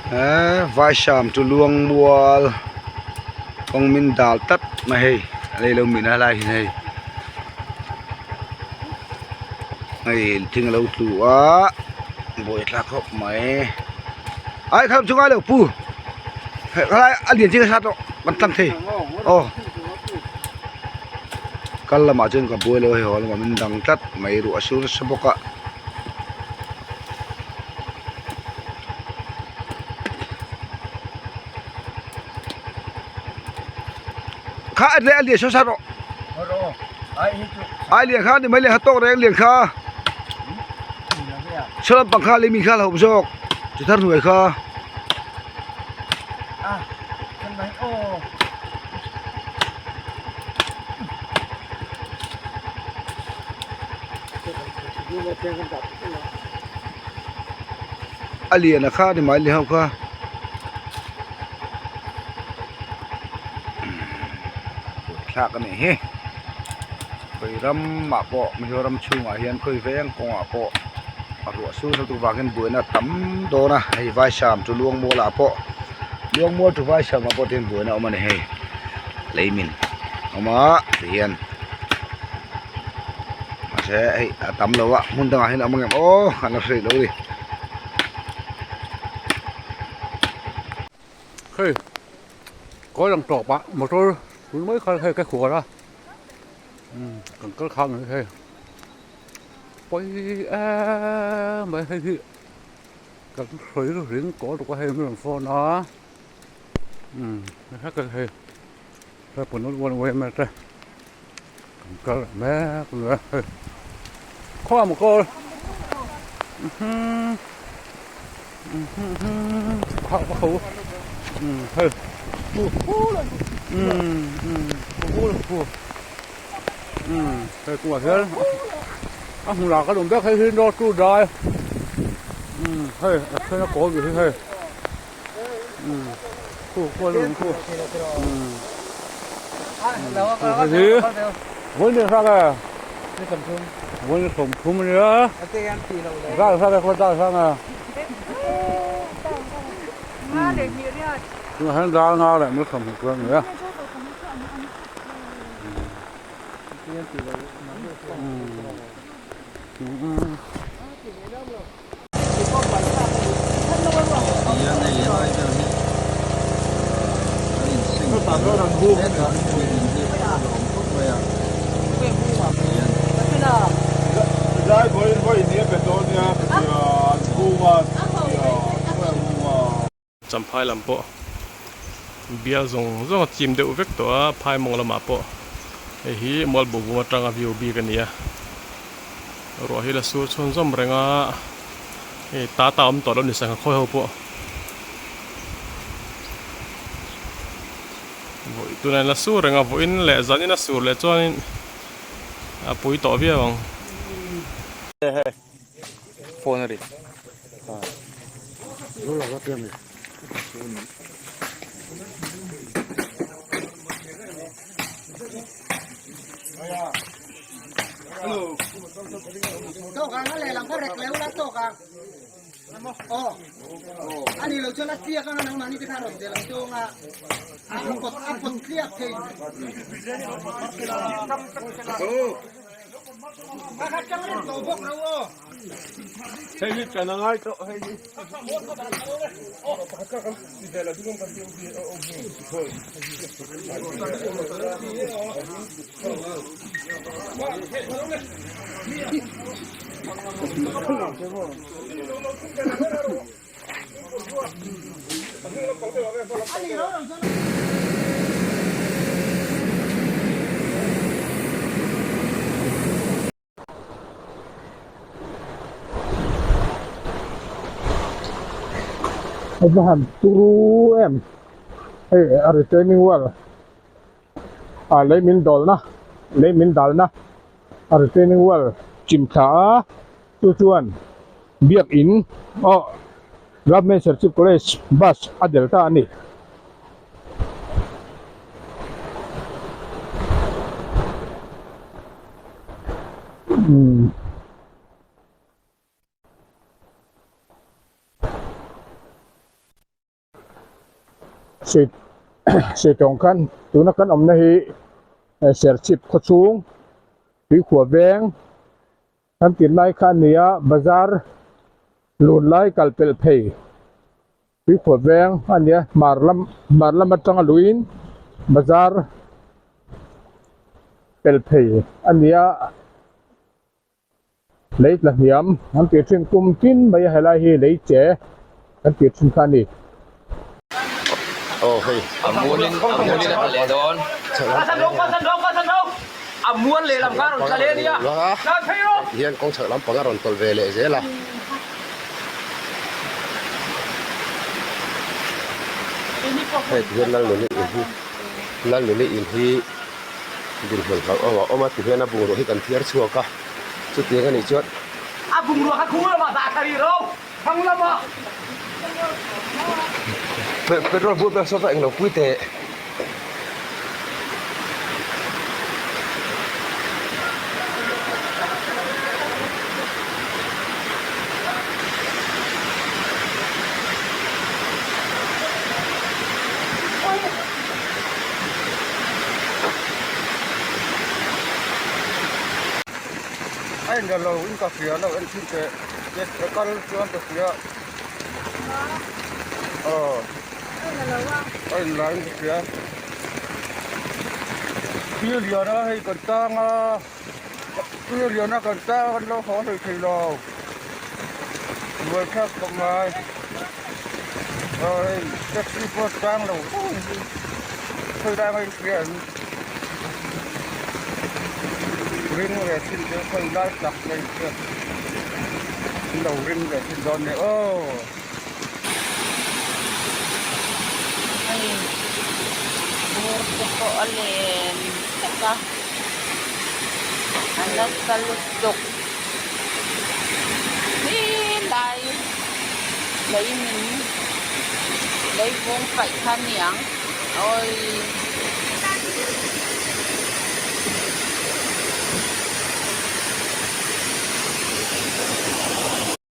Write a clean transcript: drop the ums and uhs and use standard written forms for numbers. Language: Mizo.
Eee vaisham chu luang mual kawng min dal tlat mai hei a lei lo min a helai hian hei hei thing alo tlu a buaithlak khawp mai ai kha lam chu ngai lo pu helai a lian chiang a tawh kan tlang thei aw kal lamah chuan ka buai lo a hei haw lamah min dang tlat mai ruah a sur nasa bawk a. Kha a lian a lian saw sa rawh ai lian kha ni mai lian kha tawk reng lian kha saw lampang kha lei mi kha a hlauhawm zawk chi thar hnuai kha. A lian a kha ni mai le ho kha thlak a nih hi khawi ramah pawh Mizoram chhungah hian khawi veng kawngah pawh a ruah sur lutuk vang hian buaina a tam dawn a hei vaisam chu luangmual ah pawh luangmual chu vaisam ah pawh te hian buaina a awm a ni hei leimin a awm a tihian. Mahse hei a tam lo a hmun dangah hian a awm ang em aw an la hre lo a ni. Hei kawi lang tawp ah motor tun mai kha hei ka khuar a umm kan kal khang ang hei pawi em mai hei hi kan sawi ring tawh lutuk a hei min rawn phone a umm hei hei pawh one way te. Kan kal mek a hei khaw maw kawl kha va kho hei hei kawngah hian a hmun ah kan awm vek hei hi north chu dai hei a then a kawl ve hi hei khu khual lung khu hei hi vawi ni hrang e vawi ni 30 a nia zar hrang e khaw zar hrang e tunah hian dar nga leh mil 20 tur a ni a. Champhai lam pawh bial zawng zawng a chim deuh vek tawh a phai mawng lamah pawh hei hi Mualbuhbum atanga view bik a ni a ruah hi la sur chhunzawm reng a hei ta ta awm tawh lo ni sangha khawi ho pawh vawi tunah la sur reng a vawiin leh zanin a sur leh chuanin a pui tawh viau ang. Phone a ri. Hei hi kan a ngai tawh hei hi. A va han turu em hei a retaining wall ah lei min dawlna lei min dalna a retaining wall chim thla a chu chuan biakin aw government serchhip college bus a del ta a ni. Sei Seitawng khan tuna kan awmna hi Serchhip khawchhung Tuikhuah veng kan tih lai kha a ni a, bazar lun lai kal pelh phei Tuikhuah veng a ni a, hmar lam hmar lam atanga luiin bazar pelh phei a ni a. Lei tla hniam an tih thin kum tin mai a helai hi lei che kan tih thin kha a ni. Aw hei a mualin a mualin a tla leh dawn. Hian kawng chhak lampang a rawn tawlh ve leh zel a. Hei tihian Lalnuni in hi Lalnuni in hi dinhmun hlauhawm a awm a tihian a bungrua hi kan thiar chhuak a chutiang anih chuan A bungrua kha khung lamah dah thla rih ro thlang lamah. Petrol bur pek sawta englo pui teh. A in lo in ka hria lo en thin teh ka kal chuan ka hria aw a in la in ka hria thil lian a hei kan tang a thil lian a kan tang a kan lo haw hlei thei lo buai thlak khawp mai aw hei taxi pawh tang lo khawi lai mai hria an ring ve thin chu khawi lai tak mai hria an lo ring ve thin dawn nia aw. Hei bur te pawh a len vek a a nasa lutuk helai lei min lei vung paih kha a ni ang awii.